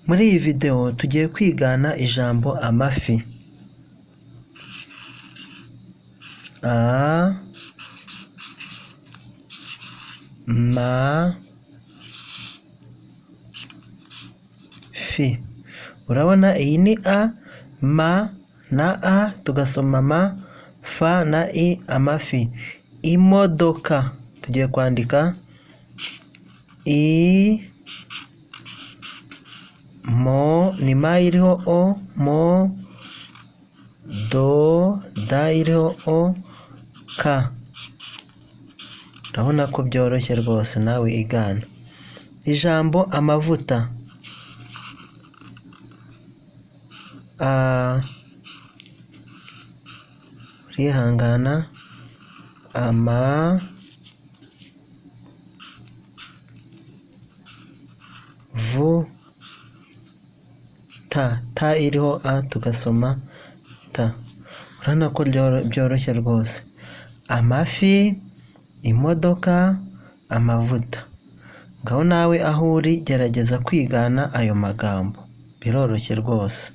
Muri iyi videwo tugiye kwigana ijambo amafi. A, ma, fi. Urabona iyi ni a, ma na a tugasoma ma, fa na i, amafi. Imodoka tugiye kwandika i, mo ni ma iriho o, mo, do, da iriho o, ka. Urabona ko byoroshye rwose nawe igana. Ijambo amavuta. A, urihangana, ama, vu, ta. Ta iriho a tugasoma ta. Urabona ko byoroshye rwose. Amafi, imodoka, amavuta. Ngaho nawe aho uri gerageza kwigana ayo magambo, biroroshye rwose.